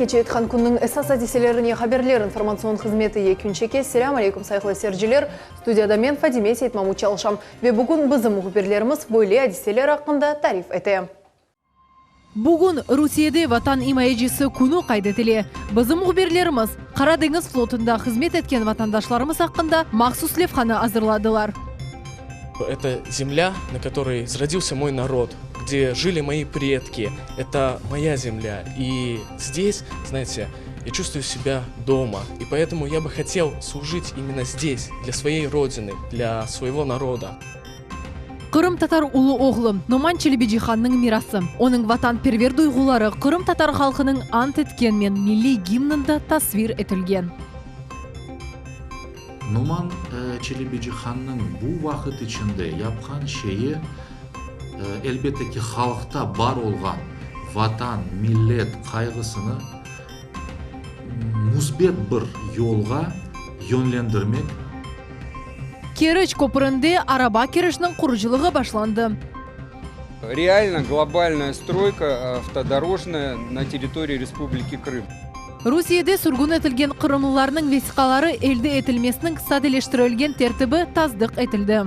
Keçeyatqan künniñ esas adiselerine haberler informatsion hızmeti yekün çeke. Selâm aleyküm, sayğılı seyirciler! Studiyada men, Fadime Seytmamut çalışam. Ve bugün bizim mühbirlerimiz böyle adiseler aqqında tarif ete. Bugün Rusiyede Vatan imayecisi künü qayd etile. Bizim mühbirlerimiz Qara deñiz flotunda hızmet etken vatandaşlarımız aqqında mahsus levhanı azırladılar. Это земля, на которой зародился мой народ, где жили мои предки. Это моя земля. И здесь, знаете, я чувствую себя дома. И поэтому я бы хотел служить именно здесь, для своей родины, для своего народа. Qırımtatar ulu oğlu, Noman Çelebicihannıñ mirası, onıñ vatanperver duyğuları qırımtatar halqınıñ Ant etkenmen milliy gimninde tasvir etilgen. Noman Çelebicihannıñ bu vaqıt içinde yapqan şeyi, elbette ki, halqta bar olğan vatan, millet qayğısını müsbet bir yolğa yönlendirmek. Keriç köpründe araba kirişniñ qurucılığı başlandı. Realno globalnaya stroyka avtodorojnaya na territoriyi Respubliki Krım. Rusiyede sürgün etilgen qırımlılarnıñ vesiqaları elde etilmesiniñ sadeleştirilgen tertibi tasdıq etildi.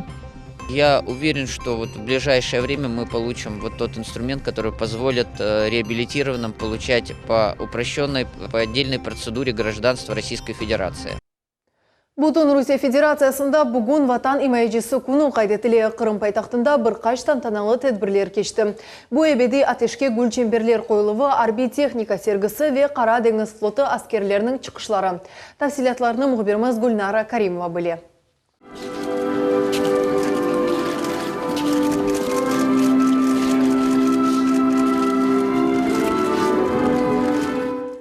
Ya uveren, çto vot v blижayşее vremя mı poluçim vot tot instrument, kotorıy pozvolit reabilitirovanım poluçat po uproşçennoy, po otdelnoy protsedure grajdanstvo Rossiyskoy Federatsii. Bütün Rusiye Federatsiyasında bugün Vatan imayecisi künü qayd etile. Qırım paytahtında bir qaç tantanalı tedbirler keçti. Bu ebediy ateşke gül çemberler qoyuluvı, arbiy tehnika sergisi ve Qara deñiz flotu askerleriniñ çıqışları. Tafsilâtlarnı mühbirimiz Gülnara Karimova bile.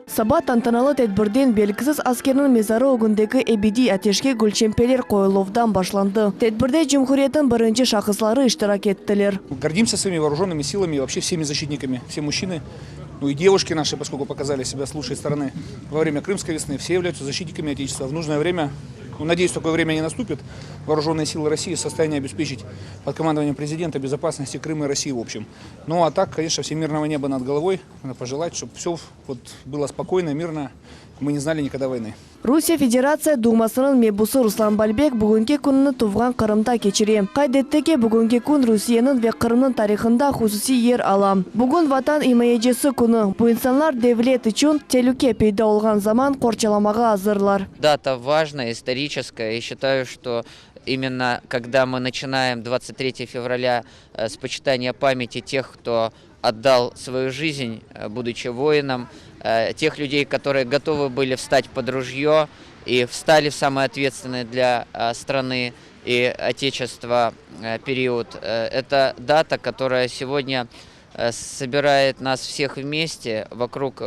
Saba tantanalı tedbirden belgisiz askerniñ mezarı ögündeki ebediy ateşke gülçempeler qoyuluvdan başlandı. Tedbirde cumhuriyetniñ birinci şahısları iştirak ettiler. Gordimsâ svoimi voorujennımi silami i voobşe vsemi zaşçitnikami, vse mujçinı, nu i devuşki naşi, poskolku pokazali sebâ s lutşey storony vo vremâ Krımskoy vesny, vse yavlâyutsa zaşçitnikami Oteçestva v nujnoye vremâ. Nu, nadeyus, takoye vremâ ne nastupit, Voorujennıye sily Rossii v sostoyanii obespeçit pod komandovaniyem prezidenta bezopasnosti Krıma i Rossii v obşem. Nu, a tak, koneçno, vsem mirnogo neba nad golovoy, nado pojelat, ştob vsё vot bylo spokoyno, mirno, mı ne znali nikogda voyny. Rusiye Federatsiya Dumasınıñ mebusı Ruslan Balbek bugünki künni tuvğan Qırımda keçire. Qayd etti ki, bugünki kün Rusiyeniñ ve Qırımnıñ tarihında hususiy yer ala. Bugün Vatan imayecisi künü. Bu insanlar devlet içün telüke peyda olğan zaman qorçalamağa azırlar. Data vajnaya, istoriçeskaya, i şçitayu, çto imенно kogda mı naçınaem 23 fevralâ s poçitaniya pamyati teh, kto otdal svoyu jizn, buduçi voinom, teh lyudey, kotorıye gotovı byli vstat pod rujyo i vstali v samıy otvetstvennıy dlâ stranı i oteçestva period, eto data, kotoraya segodnâ sobiraet nas vseh vmeste vokrug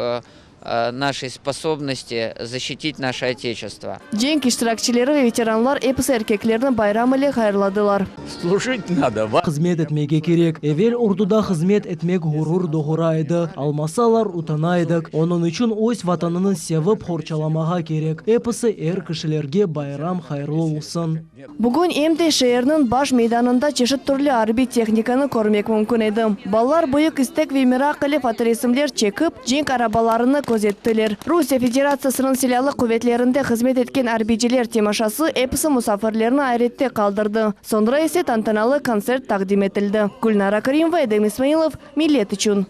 naşey sposobnosti zaşçitit naşe Oteçestvo. Cenk iştirakçileri ve veteranlar episi erkeklerni bayram ile hayırladılar. Slujit nado. Hızmet etmege kerek. Evel orduda hızmet etmek ğurur doğura edi, almasalar utana edik. Onıñ içün öz Vatanını sevip qorçalamağa kerek. Episi er kişilerge bayram hayırlı olsun. Bugün em de şeerniñ baş meydanında çeşit türlü arbiy tehnikanı körmek mümkün edi. Balalar büyük istek ve meraq ile fotoresimler çekip, cenk arabalarını közettiler. Rusiye Federatsiyasınıñ Silâlı quvetlerinde hızmet etken arbiyciler temaşası episi musafirlerni ayrette qaldırdı. Soñra ise tantanalı kontsert taqdim etildi. Gülnara Karimova, Edem İsmailov, Millet içün.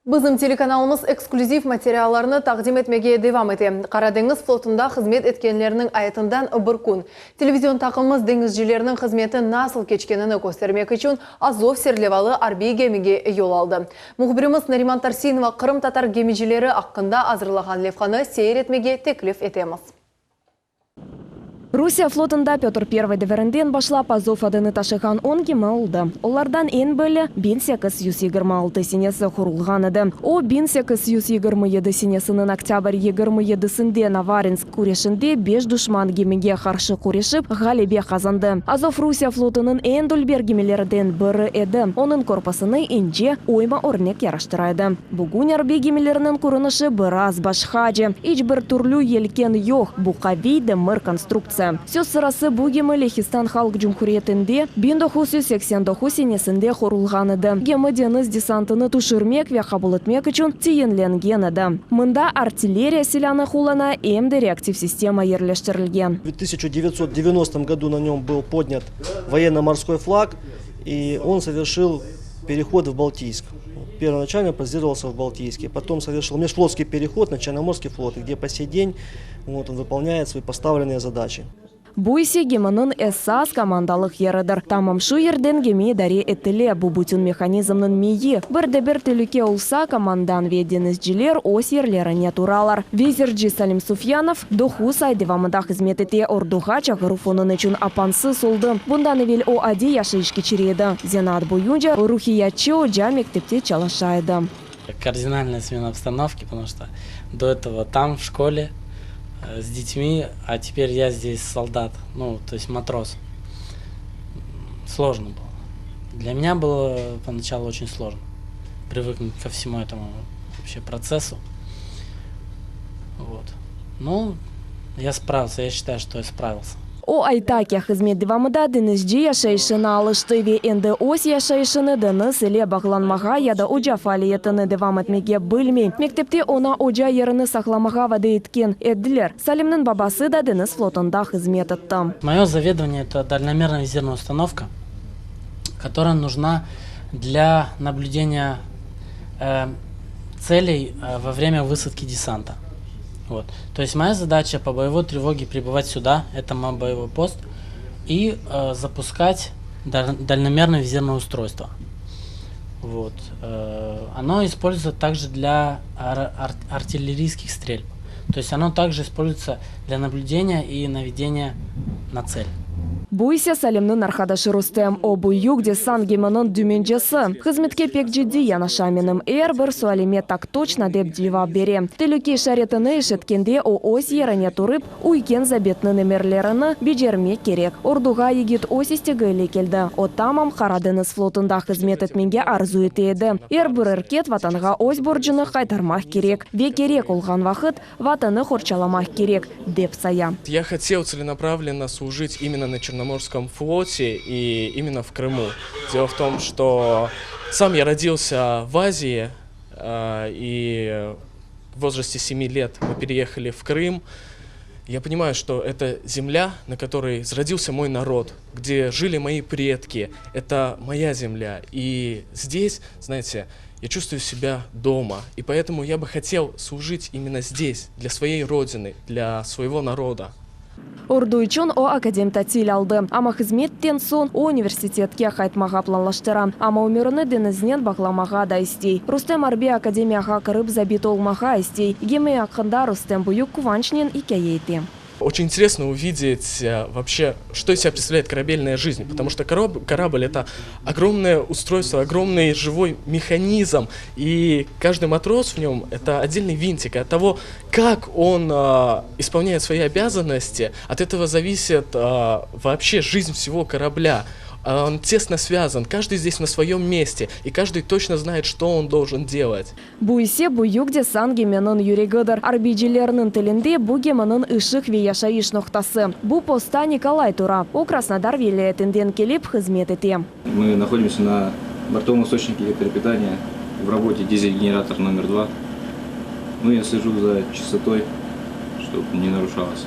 Bizim telekanalımız eksklüziv materiallarnı taqdim etmege devam ete. Qara deñiz flotunda hızmet etkenlerniñ ayatından bir kün. Televizion taqımımız deñizcilerniñ hızmeti nasıl keçkenini köstermek içün Azov serlevalı arbiy gemige yol aldı. Mühbirimiz Nariman Tarsinova qırımtatar gemicileri aqqında azırlağan levhanı seyir etmege teklif etemiz. Rusiye flotunda Pötr Pervıy devirinden başlap Azov adını taşığan on gemi oldı. Olardan eñ belli 1826 senesi qurulğan edi. O, 1827 senesiniñ oktâbr 27-sinde Navarinsk küreşinde beş duşman gemige qarşı küreşip, ğalebe qazandı. Azov Rusiye flotunıñ eñ dülber gemilerden biri edi, onıñ korpusını ince oyma örnek yaraştıra edi. Bugün arbiy gemilerniñ körünişi biraz başqace. İç bir türlü yelken yoq, bu qaviy demir konstruktsiya. Federatsiya. Söz sırası, bu gemi Lehistan Halq Cumhuriyetinde 1989 senesinde qurulğan edi. Gemi deñiz desantını tüşürmek ve qabul etmek içün teyinlengen edi. Mında artilleriya silânı qullana, em de reaktiv sistema yerleştirilgen. В 1990 году на нем был поднят военно-морской флаг, и он совершил переход в Балтийск. Первоначально базировался в Балтийске, потом совершил межфлотский переход на Черноморский флот, где по сей день вот, он выполняет свои поставленные задачи. Bu ise geminiñ esas komandalıq yeridir. Tamam şu yerden gemi idare etile, bu bütün mehanizmniñ miyi. Bir de bir telüke olsa, komandan ve deñizciler öz yerlerine turalar. Vizirci Salim Sufyanov doquz ay devamında hızmet ete, orduğa çağıruv onıñ içün apansız oldı. Bundan evel o adiy yaşayış keçire edi. Zenaat boyunca ruhiyatçı, oca, mektepte çalışa edi. Кардинальная смена обстановки, потому что до этого там, в школе, с детьми, а теперь я здесь солдат, ну, то есть матрос. Сложно было. Для меня было поначалу очень сложно привыкнуть ко всему этому вообще процессу. Вот. Ну, я справился, я считаю, что я справился. O ayta ki, hızmet devamında deñizci yaşayışına alıştı ve endi öz yaşayışını deñiz ile bağlanmağa ya da oca faaliyetini devam etmege bilmey. Mektepte oña oca yerini saqlamağa vade etken ediler. Salimniñ babası da deñiz flotunda hızmet etti. Мое заведование – это дальномерная визирная установка, которая нужна для наблюдения целей во время высадки десанта. Вот. То есть моя задача по боевой тревоге прибывать сюда, это мой боевой пост, и запускать дальномерное визирное устройство. Вот. Оно используется также для артиллерийских стрельб. То есть оно также используется для наблюдения и наведения на цель. Bu ise Salimniñ arqadaşı Rustem. O büyük desant geminiñ dümencisi. Hızmetke pek ciddiy yanaşa menim er bir sualime так точно dep cevap bere. Telüke işaretini eşitkende o öz yerine turıp, üyken zabitniñ emirlerini becermek kerek. Orduğa yigit öz istegi ile keldi. O tamam Qara deñiz flotunda hızmet etmege arzu ete edi. Er bir erkek vatanğa öz borcunı qaytarmaq kerek. Ve kerek olğan vaqıt vatanı qorçalamaq kerek, dep saya. Я хотел целенаправленно служить именно на Черноморском флоте и именно в Крыму. Дело в том, что сам я родился в Азии, и в возрасте 7 лет мы переехали в Крым. Я понимаю, что это земля, на которой зародился мой народ, где жили мои предки. Это моя земля. И здесь, знаете, я чувствую себя дома. И поэтому я бы хотел служить именно здесь, для своей родины, для своего народа. Ordu içün o akadem tasil aldı. Amma hızmetten soñ o universitetke qaytmağa planlaştıra. Amma ömürini deñiznen bağlamağa da istey. Rustem arbiy akademiyağa kirip zabit olmağa istey. Gemi aqqında Rustem büyük quvançnen ikâye ete. Очень интересно увидеть вообще, что из себя представляет корабельная жизнь, потому что корабль это огромное устройство, огромный живой механизм, и каждый матрос в нем это отдельный винтик. И от того, как он исполняет свои обязанности, от этого зависит вообще жизнь всего корабля. Он тесно связан, каждый здесь на своем месте, и каждый точно знает, что он должен делать. Bu ise büyük desant geminiñ yüregidir. Arbiycilerniñ tilinde bu geminiñ ışıq ve yaşayış noqtası. Bu postta Nikolay tura. O Krasnodar vilâyetinden kelip hızmet ete. Мы находимся на бортовом источнике электропитания в работе дизель-генератор номер два. Ну, я слежу за чистотой, чтобы не нарушалось.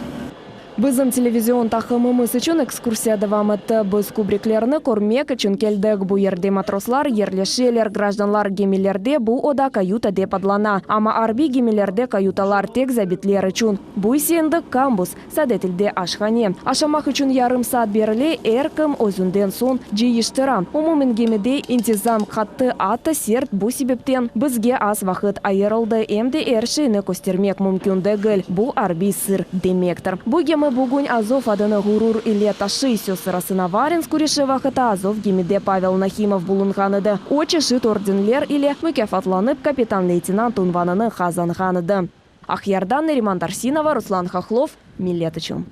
Bizim televizion taqımımız içün ekskursiya devam etti. Biz kubriklerni körmek içün keldik. Bu yerde matroslar yerleşeler, grajdanlar gemilerde bu oda kayuta dep adlana. Amma arbiy gemilerde kayutalar tek zabitler içün. Bu ise endi kambuz, sade tilde aşhane. Aşamaq içün yarım saat berile, er kim özünden soñ cıyıştıra. Umumen gemide intizam qattı, atta sert bu sebepten bizge az vaqıt ayırıldı, em de er şeyni köstermek mümkün degil. Bu arbiy sır demektir. Bu gemi bugün Azov adını ğurur ile taşıy. Söz sırası Navarin küreşi vaqıtta Azov gemide Pavel Nahimov bulunğan edi. O çeşit ordenler ile mukâfatlanıp kapitan-leytenant unvanını qazanğan edi. Aqyardan Neriman Tarsinova, Ruslan Hahlov, Millet içün.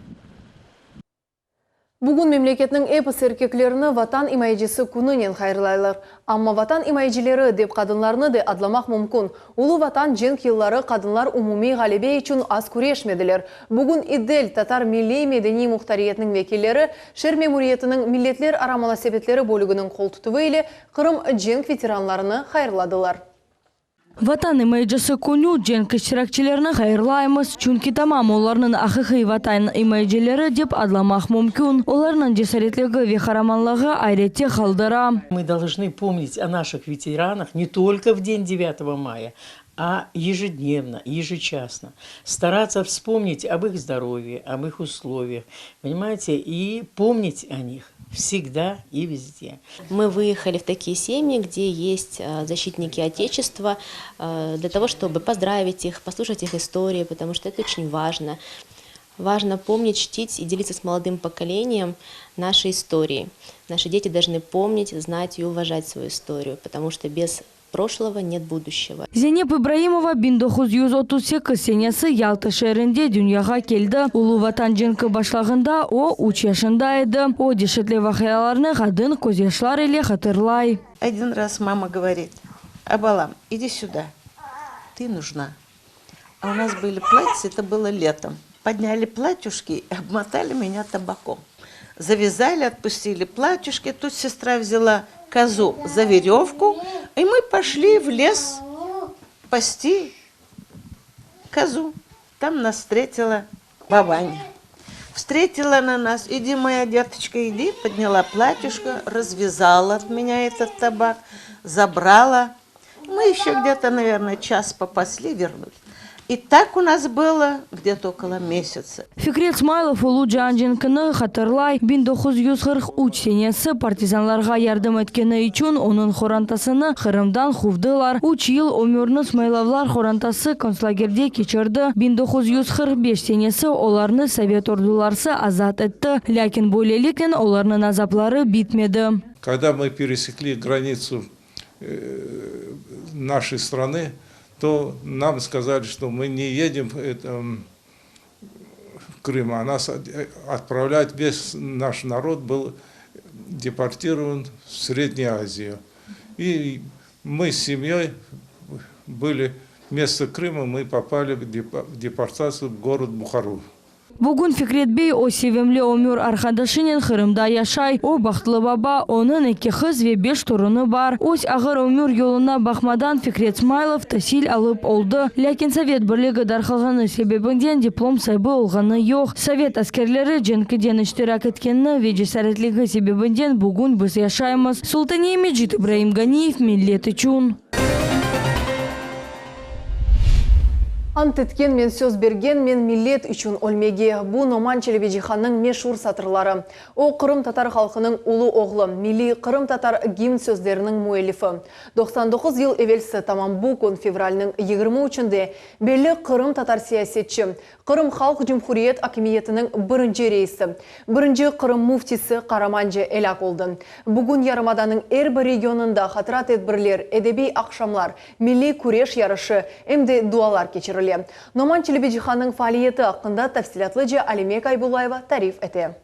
Bugün memleketniñ episi erkeklerini Vatan imayecisi kününen hayırlaylar. Amma Vatan imayecileri dep qadınlarnı da adlamaq mümkün. Ulu Vatan cenk yılları qadınlar umumiy ğalebe içün az küreşmediler. Bugün İdel tatar milliy-medeniy muhtariyetiniñ vekilleri şeer memuriyetiniñ milletlerara munasebetleri bölüginiñ qoltutuvı ile Qırım cenk veteranlarını hayırladılar. Vatan imayecisi künü cenk iştirakçilerini hayırlaymız, çünki tamam olarnıñ aqiqiy Vatan imayecileri dep adlamaq mümkün. Olarnıñ cesaretligi ve qaramanlığı ayrette qaldıra. Мы должны помнить о наших ветеранах не только в день девятого мая, а ежедневно, ежечасно. Стараться вспомнить об их здоровье, об их условиях, понимаете, и помнить о них всегда и везде. Мы выехали в такие семьи, где есть э, защитники Отечества, э, для того, чтобы поздравить их, послушать их истории, потому что это очень важно. Важно помнить, чтить и делиться с молодым поколением нашей историей. Наши дети должны помнить, знать и уважать свою историю, потому что без прошлого нет будущего. Зенеп İbraimova 1938 senesi Yalta şeerinde dünyağa keldi. Ulu Vatan cenki başlağında o, üç yaşında edi. O deşetli vaqialarnı qadın közyaşlar ile hatırlay. Один раз мама говорит, а balam, иди сюда, ты нужна. А у нас были платья, это было летом. Подняли платьюшки и обмотали меня табаком. Завязали, отпустили платьюшки. Тут сестра взяла козу за веревку, и мы пошли в лес пасти козу. Там нас встретила бабаня. Встретила она нас, иди, моя деточка, иди, подняла платьюшко, развязала от меня этот табак, забрала. Мы еще где-то, наверное, час попасли, вернулись. И так у нас было где-то около месяца. Fikret Smailov Ulu cian cenkini hatırlay. 1943 senesi partizanlarğa yardım etkeni içün onıñ qorantasını Qırımdan quvdılar. Üç yıl ömürni Smailovlar qorantası kontslagerde keçirdi. 1945 senesi olarnı sovet orduları azat etti. Lâkin böyleliknen olarnıñ azapları bitmedi. Когда мы пересекли границу э, нашей страны, то нам сказали, что мы не едем это, в Крым, а нас отправлять, весь наш народ был депортирован в Среднюю Азию. И мы с семьей были, вместо Крыма мы попали в депортацию в город Бухару. Bugün Fikret bey öz sevimli ömür arqadaşınen Qırımda yaşay. O bahtlı baba, onıñ eki qız ve beş torunı bar. Öz ağır ömür yoluna baqmadan Fikret Smailov tasil alıp oldı. Lâkin Sovet Birligi darqalğanı sebebinden diplom saibi olğanı yoq. Sovet askerleri cenkinde iştirak etkeni ve cesaretligi sebebinden bugün biz yaşaymız. Sultaniye Mecit, İbraim Ganiyev, Millet içün. Ant etkenmen, söz bergenmen millet içün ölmege. Bu Noman Çelebicihannıñ meşur satırları. O, qırımtatar halqınıñ ulu oğlu, milliy qırımtatar gimn sözleriniñ müellifi. 99 yıl evelsi, tamam bu kün, fevralniñ 23-ünde, belli qırımtatar siyasetçi, Qırım Halq Cumhuriyet akimiyetiniñ birinci reisi, birinci Qırım müftisi qaramanca elâk oldı. Bugün yarımadanıñ er bir regionında hatıra tedbirler, edebiy aqşamlar, milliy küreş yarışı, em de dualar keçirile. Noman Çelebicihannıñ faaliyeti aqqında tafsilâtlıca Alime Kaybullayeva tarif ete.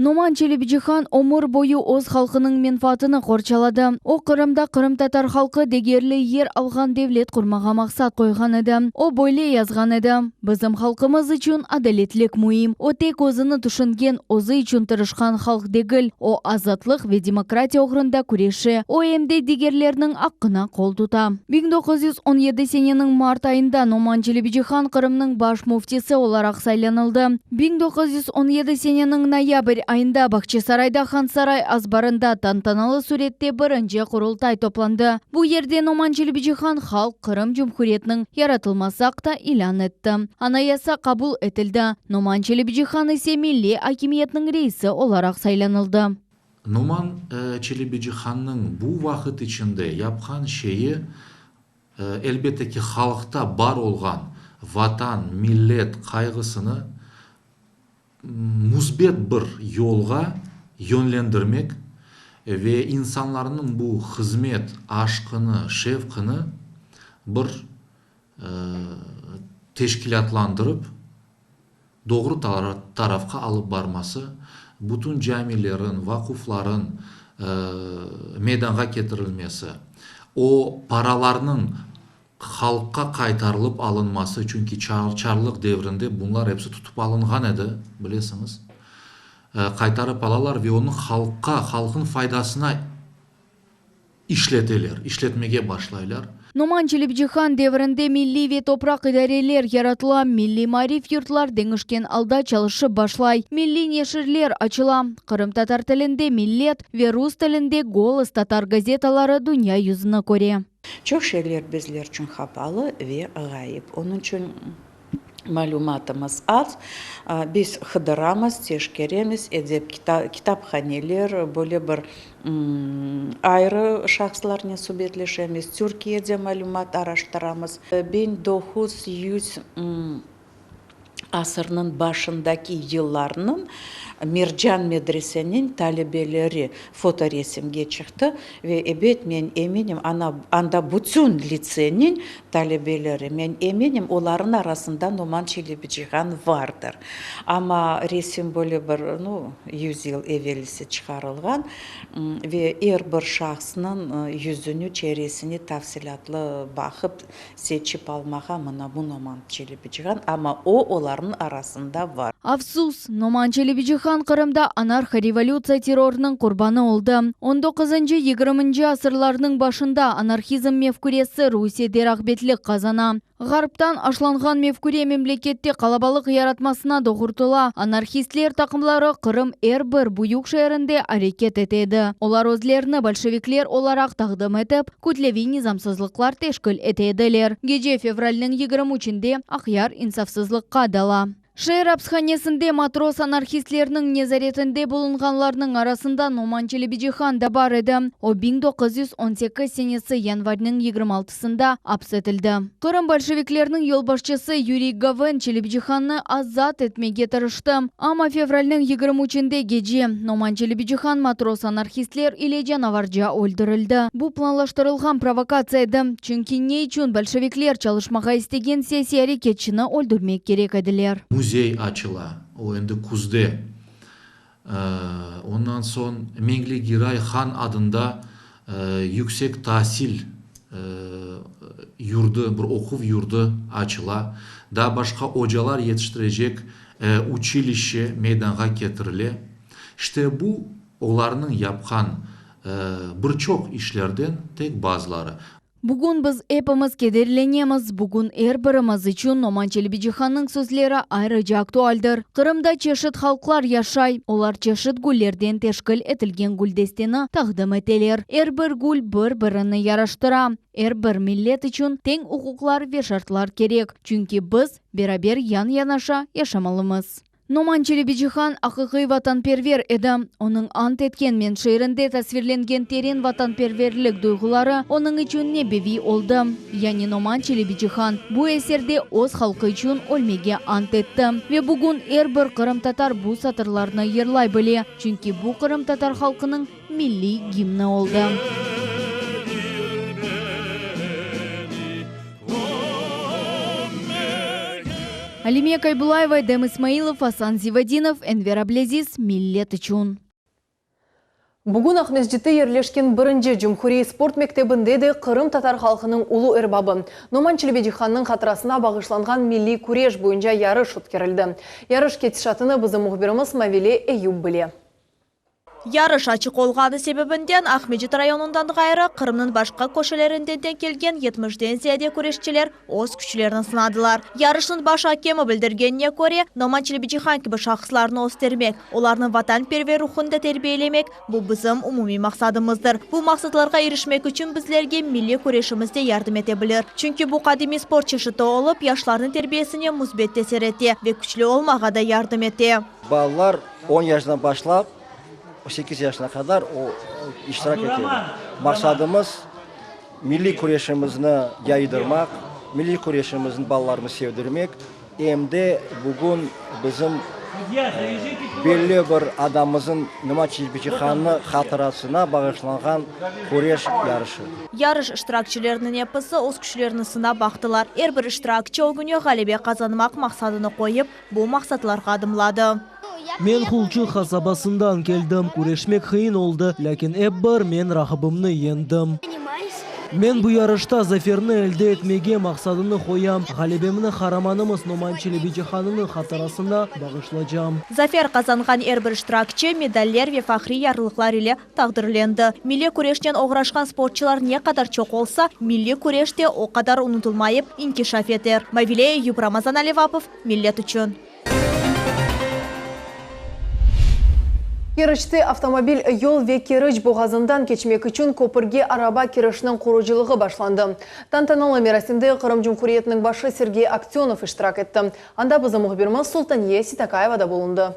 Noman Çelebicihan ömür boyu öz halqınıñ menfaatını qorçaladı. O, Qırımda qırımtatar halqı degerli yer alğan devlet qurmağa maqsat qoyğan edi. O, böyle yazğan edi, Bizim halqımız içün adaletlik müim. O, tek özüni tüşüngen, özü içün tırışqan halq degil, o, azatlıq ve demokratiya oğrunda küreşe, o, em de digerlerniñ aqqına qol tuta. 1917 seneniñ mart ayında Noman Çelebicihan Qırımnıñ baş müftisi olaraq saylanıldı. 1917 seneniñ noyabr ayında Bağçasarayda Hansaray azbarında tantanalı sürette birinci Qurultay toplandı. Bu yerde Noman Çelebicihan Halq Qırım Cumhuriyetiniñ yaratılması aqta ilân etti. Anayasa qabul etildi, Noman Çelebicihan ise milliy akimiyetniñ reisi olaraq saylanıldı. Noman Çelebicihannıñ bu vaqıt içinde yapqan şeyi, elbette ki, halqta bar olğan Vatan, millet qayğısını müsbet bir yolğa yönlendirmek ve insanlarnıñ bu hızmet aşqını, şevqını bir teşkilâtlandırıp, doğru tarafqa alıp barması. Bütün camilerin, vaqufların meydanğa ketirilmesi, o paralarnıñ halqqa qaytarılıp alınması, çünki çarlıq devrinde bunlar episi tutıp alınğan edi, bilesiñiz, qaytarıp alalar ve onı halqqa, halqnıñ faydasına işleteler, işletmege başlaylar. Noman Çelebicihan devrinde milliy ve topraq idareler yaratıla, milliy maarif yurtlar deñişken alda çalışıp başlay, milliy neşirler açıla, qırımtatar tilinde Millet ve rus tilinde Golos tatar gazetaları dünya yüzüni köre. Çoq şeyler bizler içün qapalı ve ğayıp. Onıñ içün malümatımız az. Biz qıdıramız, teşkeremiz, edep kitaphaneler, böyle bir ayrı şahıslarnen subetleşemiz, Türkiyede malümat araştıramız. 1900 asırnıñ başındaki yıllarnıñ Mercan medreseniñ talebeleri fotoresimge çıqtı ve, ebet, men eminim, ana, anda bütün litseyniñ talebeleri, men eminim, olarnıñ arasında Noman Çelebicihan vardır. Amma resim böyle bir, nu, yüz yıl evelsi çıqarılğan ve er bir şahısnıñ yüzüni, çeresini tafsilâtlı baqıp, Seçip almağa mına bu Noman Çelebicihan, amma o, olarnıñ arasında var. Afsus, Noman Çelebicihan Qırımda anarho-revolütsiya terrorınıñ qurbanı oldı. On doquzıncı, yigirminci asırlarnıñ başında anarhizm mefküresi Rusiyede rağbetlik qazana. Ğarptan aşlanğan mefküre memlekette qalabalıq yaratmasına doğurtıla. Anarhistler taqımları Qırım er bir büyük şeerinde areket ete edi. Olar özlerini bolşevikler olaraq taqdim etip, Kütleviy nizamsızlıqlar teşkil ete ediler. Gece fevralniñ 23-inde Aqyar insafsızlıqqa dala. Şeer apishanesinde matros-anarhistlerniñ nezaretinde bulunğanlarnıñ arasında Noman Çelebicihan da bar edi. O, 1918 senesi yanvarniñ 26-sında apis etildi. Qırım bolşevikleriniñ yolbaşçısı Yuriy Gaven Çelebicihannı azat etmege tırıştı. Amma fevralniñ 23-inde gece Noman Çelebicihan matros-anarhistler ile canavarca öldürildi. Bu planlaştırılğan provokatsiya edi, çünki ne içün bolşevikler çalışmağa istegen siyasiy areketçini öldürmek kerek ediler? Müzey açıla, o endi küzde. Ondan soñ Mengli Giray han adında yüksek tasil yurdu, bir oquv yurdu açıla. Daa başqa ocalar yetiştirecek uçilişçe meydanğa ketirile. İşte bu olarnıñ yapqan bir çoq işlerden tek bazıları. Bugün biz epimiz kederlenemiz, bugün er birimiz içün Noman Çelebicihannıñ sözleri ayrıca aktualdir. Qırımda çeşit halqlar yaşay, olar çeşit güllerden teşkil etilgen güldesteni taqdim eteler. Er bir gül bir-birini yaraştıra. Er bir millet içün teñ uquqlar ve şartlar kerek, çünki biz beraber yan-yanaşa yaşamalımız. Noman Çelebicihan aqiqiy vatanperver edi. Onıñ Ant etken men şiirinde tasvirlengen teren vatanperverlik duyğuları onıñ içün nebeviy oldı. Yani Noman Çelebicihan bu eserde öz halqı içün ölmege ant etti. Ve bugün er bir qırımtatar bu satırlarnı yırlay bile, çünki bu qırımtatar halqınıñ milliy gimni oldı. Alime Kaybulayeva, Edem İsmailov, Asan Zivadinov, Enver Ablâziz, Millet içün. Bugün Aqmescitte yerleşken birinci cumhuriy sport mektebinde de qırımtatar halqınıñ ulu erbabı Noman Çelebicihannıñ hatırasına bağışlanğan milliy küreş boyunca yarış ötkerildi. Yarış ketişatını bizim mühbirimiz Mavile Eyup bile. Yarış açıq olğanı sebebinden Aqmescit rayonından ğayrı, Qırımnıñ başqa köşelerinden de kelgen yetmişden ziyade küreşçiler öz küçlerini sınadılar. Yarışnıñ baş akemi bildirgenine köre, Noman Çelebicihan kibi şahıslarnı östermek, olarnıñ vatanperver ruhunda terbiyelemek, bu bizim umumiy maqsadımızdır. Bu maqsadlarğa irişmek içün bizlerge milliy küreşimiz de yardım ete bilir. Çünki bu qadimiy sport çeşiti olıp, yaşlarnıñ terbiyesine müsbet tesir ete ve küçlü olmağa da yardım ete. Balalar on yaşından başlap sekiz yaşına qadar o iştirak eteler. Maqsadımız, milliy küreşimizni yaydırmaq, milliy küreşimizni balalarımızğa sevdirmek, em de bugün bizim belli bir adamımızın, Noman Çelebicihannıñ hatırasına bağışlanğan küreş yarışı. Yarış iştirakçileriniñ episi öz küçlerini sınap baqtılar. Er bir iştirakçi ögüne ğalebe qazanmaq maqsadını qoyıp, Bu maqsatlarğa adımladı. Men Qulçıq qasabasından keldim. Küreşmek qıyın oldı, lâkin ep bir men raqibimni yeñdim. Men bu yarışta zaferni elde etmege maqsadını qoyam. Ğalebemni qaramanımız Noman Çelebicihanınıñ hatırasına bağışlacam. Zafer qazanğan er bir iştirakçi medaller ve fahriy yarlıqlar ile taqdirlendi. Milliy küreşnen oğraşqan sportçılar ne qadar çoq olsa, milliy küreş de o qadar unutılmayıp inkişaf eter. Mavile Eyüp, Ramazan Alevapov, Millet içün. Keriçte avtomobil yol ve Keriç boğazından keçmek içün köpürge araba kirişiniñ qurucılığı başlandı. Tantanalı merasimde Qırım Cumhuriyetiniñ başı Sergey Aksönov iştirak etti. Anda bizim mühbirimiz Sultaniye Sitakaeva da bulundı.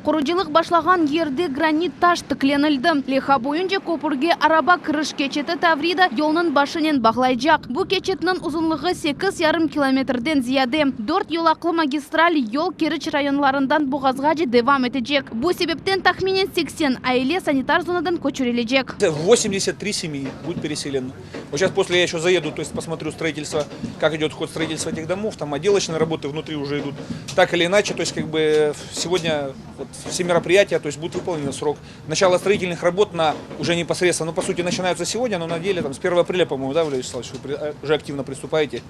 Qurucılıq başlağan yerde granit taş tiklenildi. Leyha boyunca köpürge araba kiriş keçiti Tavrida yolunıñ başınen bağlaycaq. Bu keçitniñ uzunlığı sekiz yarım kilometrden ziyade. Dört yolaqlı magistral yol Keriç rayonlarından Boğazğace devam etecek. Bu sebepten tahminen 80 aile sanitar zonadan köçürilecek. 83 семьи будут переселены. Вот сейчас после я еще заеду, то есть посмотрю строительство, как идет ход строительства этих домов, там отделочные работы внутри уже идут. Так или иначе, то есть как бы сегодня вот все мероприятия, то есть будут выполнены в срок. Начало строительных работ на уже непосредственно, ну по сути начинаются сегодня, но на деле там с 1 апреля, по-моему, да, Валерий Вячеславович, вы э, уже активно приступаете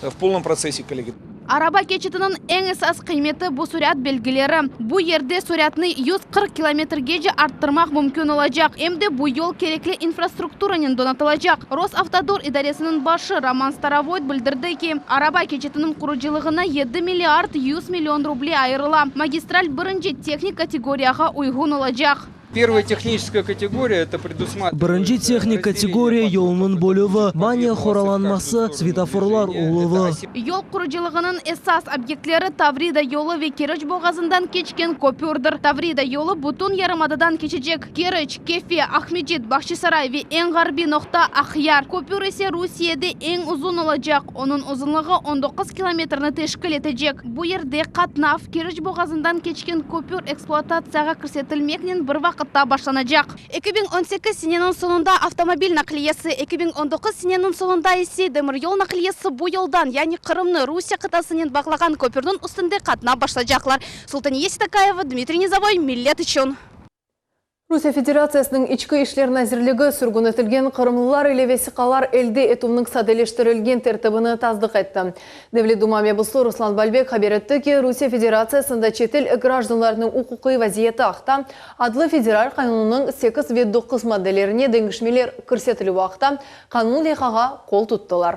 в полном процессе, коллеги. Araba keçitiniñ eñ esas qıymeti bu sürat belgileri. Bu yerde süratnı 140 kilometrgece arttırmaq mümkün olacaq. Em de bu yol kerekli infrastrukturanen donatılacaq. Rosavtodor idaresiniñ başı Roman Starovoyt bildirdi ki, araba keçitiniñ qurucılığına yedi milliard 100 million ruble ayırıla. Magistral birinci tehnik kategoriyağa uyğun olacaq. Первая техническая категория, это предусматривается. Birinci tehnik kategoriya yolunıñ bölüvi, mania qoralanması, svetoforlar oluvı. Yol qurucılığınıñ esas obyektleri Tavrida yolu ve Keriç boğazından keçken köpürdir. Tavrida yolu bütün yarımadadan keçecek, Keriç, Kefe, Aqmescit, Bağçasaray ve eñ ğarbiy noqta Aqyar. Köpür ise Rusiyede eñ uzun olacaq, onıñ uzunlığı 19 kilometrni teşkil etecek. Bu yerde qatnav, Keriç boğazından keçken köpür ekspluatatsiyağa kirsetilmeknen bir vaqıtta başlanacaq. 2018 seneniñ soñunda avtomobil naqliyesi, 2019 seneniñ soñunda ise demiryol naqliyesi bu yoldan, yani Qırımnı Rusiye qıtasınen bağlağan köpürniñ üstünde qatnap başlaycaqlar. Sultaniye Sitakaeva, Dmitriy Nizovoy, Millet içün. Rusiye Federatsiyasınıñ İçki işler nazirligi sürgün etilgen qırımlılar ile vesiqalar elde etüvniñ sadeleştirilgen tertibini tasdıq etti. Devlet Duma mebusı Ruslan Balbek haber etti ki, Rusiye Federatsiyasında çetel grajdanlarınıñ uquqiy vaziyeti aqta adlı federal qanunınıñ sekiz ve doquz maddelerine deñişmeler kirsetilüvi aqta qanun leyhağa qol tuttılar.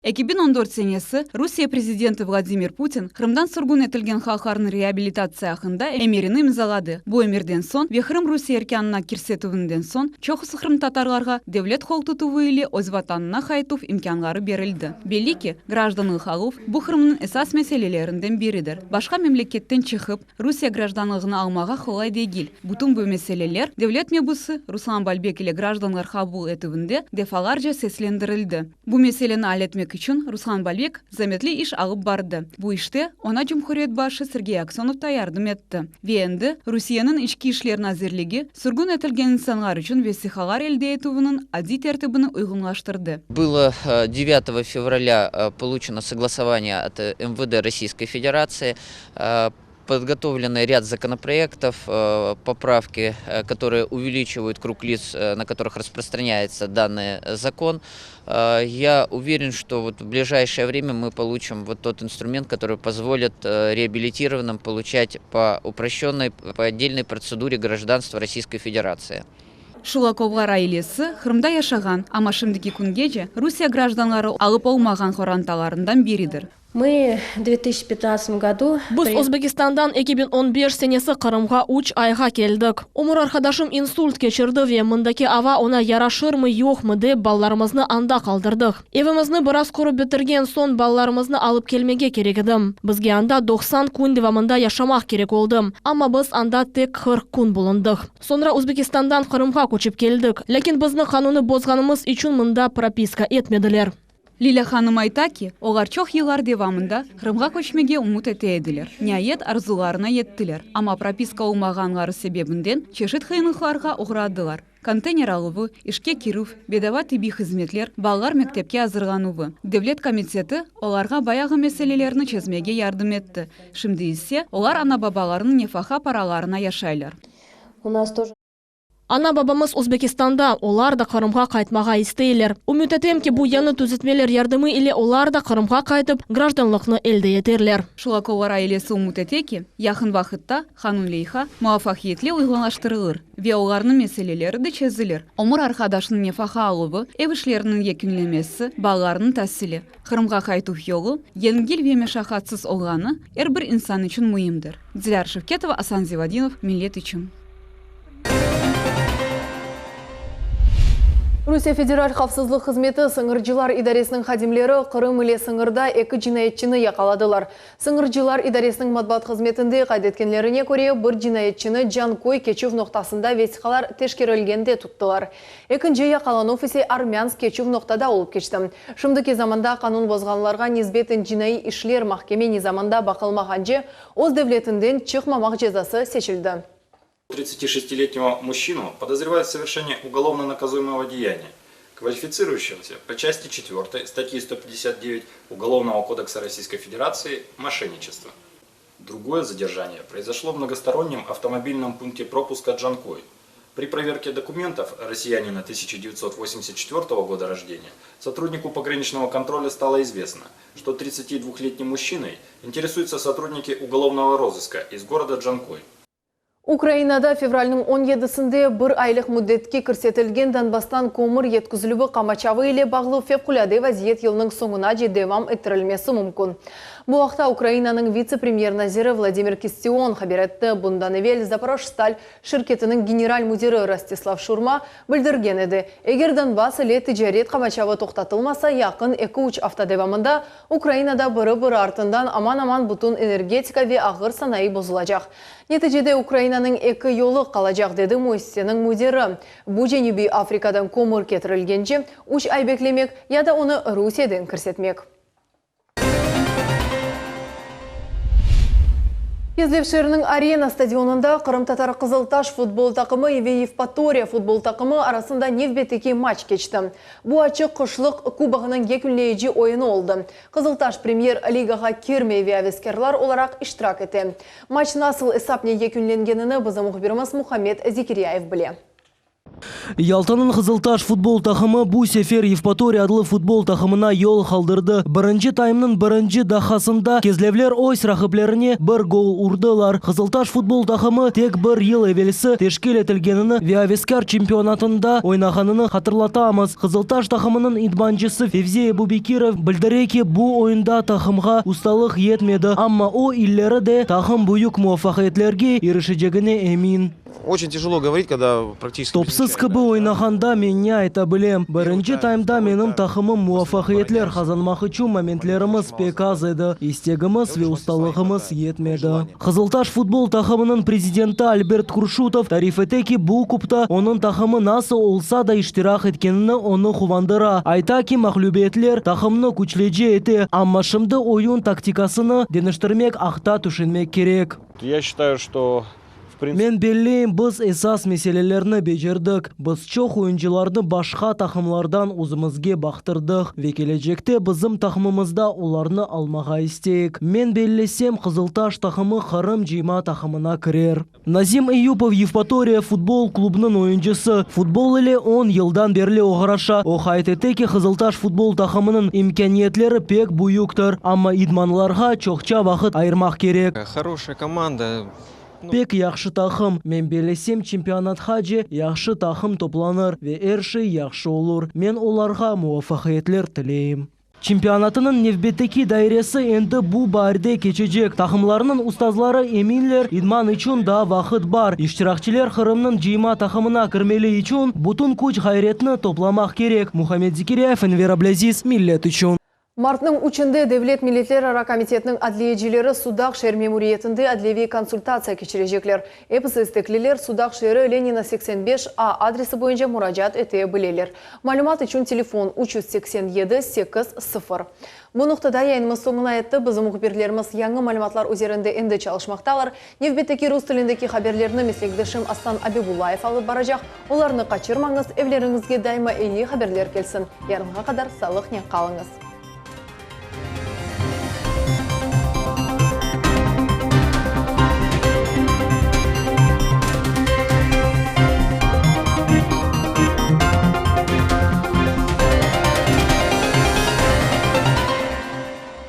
2014 senesi Rusiye prezidenti Vladimir Putin Qırımdan sürgün etilgen halqlarnıñ reabilitatsiya aqqında emirini imzaladı. Bu emirden soñ ve Qırım Rusiye erkânına kirsetüvinden soñ çoqusı qırımtatarlarğa devlet qol tutuvı ile öz vatanına qaytuv imkânları berildi. Belli ki, grajdanlıq aluv, bu Qırımnıñ esas meselelerinden biridir. Başqa memleketten çıqıp, Rusiye grajdanlığını almağa qolay degil. Bütün bu meseleler devlet mebusı Ruslan Balbek ile grajdanlar qabul etüvinde defalarca seslendirildi. Bu meseleni al etmek içün Ruslan Balbek zametli iş alıp bardı. Bu işte oña cumhuriyet başı Sergey Aksönov ta yardım etti. Ve endi Rusiyeniñ İçki işler nazirligi sürgün etilgen insanlar içün vesiqalar elde etüviniñ adiy tertibini uyğunlaştırdı. Было девятого февраля получено согласование от МВД Российской Федерации. Подготовлены ряд законопроектов, поправки, которые увеличивают круг лиц, на которых распространяется данный закон. Я уверен, что вот в ближайшее время мы получим вот тот инструмент, который позволит реабилитированным получать по упрощенной, по отдельной процедуре гражданство Российской Федерации. Şulakovlar ailesi Qırımda yaşağan, amma şimdiki küngece Rusiye grajdanları alıp olmağan qorantalarından biridir. Мы в 2015 году. Biz Özbekistandan 2015 senesi Qırımğa üç ayğa keldik. Ömür arqadaşım insult keçirdi ve mındaki ava oña yaraşırmı, yoqmı dep balalarımıznı anda qaldırdıq. Evimizni biraz qurıp bitirgen soñ balalarımıznı alıp kelmege kerek edi. Bizge anda 90 kün devamında yaşamaq kerek oldı, amma biz anda tek 40 kün bulundıq. Soñra Özbekistandan Qırımğa köçip keldik. Lâkin bizni qanunnı bozğanımız içün mında propiska etmediler. Lilâ hanım ayta ki, olar çoq yıllar devamında Qırımğa köçmege ümüt ete ediler. Niayet, arzularına yettiler, amma propiska olmağanları sebebinden çeşit qıyınlıqlarğa oğradılar. Konteyner aluvı, işke kirüv, bedava tibbiy hızmetler, balalar mektepke azırlanuvı. Devlet komiteti olarğa bayağı meselelerni çezmege yardım etti. Şimdi ise olar ana-babalarınıñ nefaqa paralarına yaşaylar. Ana-babamız Özbekistanda, olar da Qırımğa qaytmağa isteyler. Ümüt etem ki, bu yañı tüzetmeler yardımı ile olar da Qırımğa qaytıp, grajdanlıqnı elde eterler. Şulakovlar ailesi ümüt ete ki, yaqın vaqıtta qanun leyha muvafaqiyetli uyğunlaştırılır ve olarnıñ meseleleri de çezilir, ömür arqadaşınıñ nefaqa aluvı, ev işleriniñ yekünlemesi, balalarnıñ tasili. Qırımğa qaytuv yolu yengil ve meşaqatsız olğanı er bir insan içün müimdir. Dilâra Şevketova, Asan Zivadinov, Millet içün. Rusiye Federal havfsızlıq hızmeti sıñırcılar idaresiniñ hadimleri Qırım ile sıñırda eki cinayetçini yaqaladılar. Sıñırcılar idaresiniñ matbuat hızmetinde qayd etkenlerine köre, bir cinayetçini Canköy keçüv noqtasında vesiqalar teşkerilgende tuttılar. Ekinci yaqalanuv ise Armânsk keçüv noqtada olıp keçti. Şimdiki zamanda qanun bozğanlarğa nisbeten cinaiy işler mahkeme nizamında baqılmağance öz devletinden çıqmamaq cezası seçildi. 36-летнего мужчину подозревают в совершении уголовно наказуемого деяния, квалифицирующегося по части 4 статьи 159 Уголовного кодекса Российской Федерации «Мошенничество». Другое задержание произошло в многостороннем автомобильном пункте пропуска Джанкой. При проверке документов россиянина 1984 года рождения сотруднику пограничного контроля стало известно, что 32-летним мужчиной интересуются сотрудники уголовного розыска из города Джанкой. Ukrainada fevralniñ on yedisinde bir aylıq müddetke kirsetilgen Donbasstan kömür yetkizilüvi qamaçavı ile bağlı fevqulâde vaziyet yılnıñ soñunace devam ettirilmesi mümkün. Bu aqta Ukrainanıñ vitse-premyer naziri Vladimir Kistion haber etti. Bundan evel Zaporojstal şirketiniñ general müdiri Rostislav Şurma bildirgen edi, eger Donbass ile ticaret qamaçavı toqtatılmasa, yaqın eki-üç afta devamında Ukrainada biri-biri artından aman-aman bütün energetika ve ağır sanayı bozulacaq. Neticede Ukrainanıñ eki yolu qalacaq, dedi müessiseniñ müdiri. Bu Cenübiy Afrikadan kömür ketirilgence üç ay beklemek ya da onı Rusiyeden kirsetmek. Kezlev şeeriniñ Arena stadionında qırımtatar Qızıltaş futbol taqımı ve Yevpatoriya futbol taqımı arasında nevbetteki maç keçti. Bu açıq qışlıq kubogınıñ yekünleyici oyunı oldı. Qızıltaş Premyer Ligağa kirmey ve aveskârlar olaraq iştirak ete. Maç nasıl esapnen yekünlengenini bizim mühbirimiz Muhammed Zekiryayev bile. Yaltanıñ Qızıltaş futbol taqımı bu sefer Yevpatoriya adlı futbol taqımına yol qaldırdı. Birinci taymnıñ birinci daqqasında kezlevler öz raqiplerine bir gol urdılar. Qızıltaş futbol taqımı tek bir yıl evelsi teşkil etilgenini ve aveskâr çempionatında oynağanını hatırlatamız. Qızıltaş taqımınıñ idmancısı Fevzi Ebubekirov bildire ki, bu oyunda taqımğa ustalıq yetmedi, amma o, ileri de taqım büyük muvafaqiyetlerge irişecegine emin. Oçen tejelo govorit, kogda praktiçeski Topsız kibi oynağanda men ne ayta bilem? Birinci taymda menim taqımım muvafaqiyetler qazanmaq içün momentlerimiz pek az edi, istegimiz ve ustalığımız yetmedi. Qızıltaş futbol taqımınıñ prezidenti Albert Kurşutov tarif ete ki, bu kupta onıñ taqımı nasıl olsa da iştirak etkenini onı quvandıra. Ayta ki, mağlübiyetler taqımnı küçlece ete, amma şimdi oyun taktikasını deñiştirmek aqta tüşünmek kerek. Ya şçitayu, çto Men belleyim, biz esas meselelerni becerdik. Biz çoq oyuncılarnı başqa taqımlardan özümizge baqtırdıq ve kelecekte bizim taqımımızda olarnı almağa isteyik. Men bellesem, Qızıltaş taqımı Qırım cıyma taqımına kirer. Nazim Eyüpov, Yevpatoriya futbol klubınıñ oyuncısı, futbol ile on yıldan berli oğraşa. O qayd ete ki, Qızıltaş futbol taqımınıñ imkâniyetleri pek büyüktir, amma idmanlarğa çoqça vaqıt ayırmaq kerek. Horoşaya komanda. Pek yahşı taqım. Men bellesem, çempionatqace yahşı taqım toplanır ve er şey yahşı olur. Men olarğa muvafaqiyetler tileyim. Çempionatınıñ nevbetteki dairesi endi bu baarde keçecek. Taqımlarnıñ ustazları eminler, idman içün daa vaqıt bar. İştirakçiler Qırımnıñ cıyma taqımına kirmeli içün bütün küç-ğayretni toplamaq kerek. Muhammed Zekiryayev, Enver Ablâziz, Millet içün. Martnıñ üçünde Devlet milletlerara komitetiniñ adliyecileri Sudaq şeer memuriyetinde adliyeviy konsultatsiya keçirecekler. Episi istekliler Sudaq şeeri, Lenina 85 A adresi boyunca muracaat ete bileler. Malümat içün telefon, 387 8 sıfır. Bu noqtada yayınımız soñuna yetti. Bizim mühbirlerimiz yañı malümatlar üzerinde endi çalışmaqtalar. Nevbetteki rus tilindeki haberlerni meslekdeşim Aslan Abibullayev alıp baracaq. Olarnı qaçırmañız, evleriñizge daima eyi haberler kelsin. Yarınğa qadar sağlıqnen qalıñız.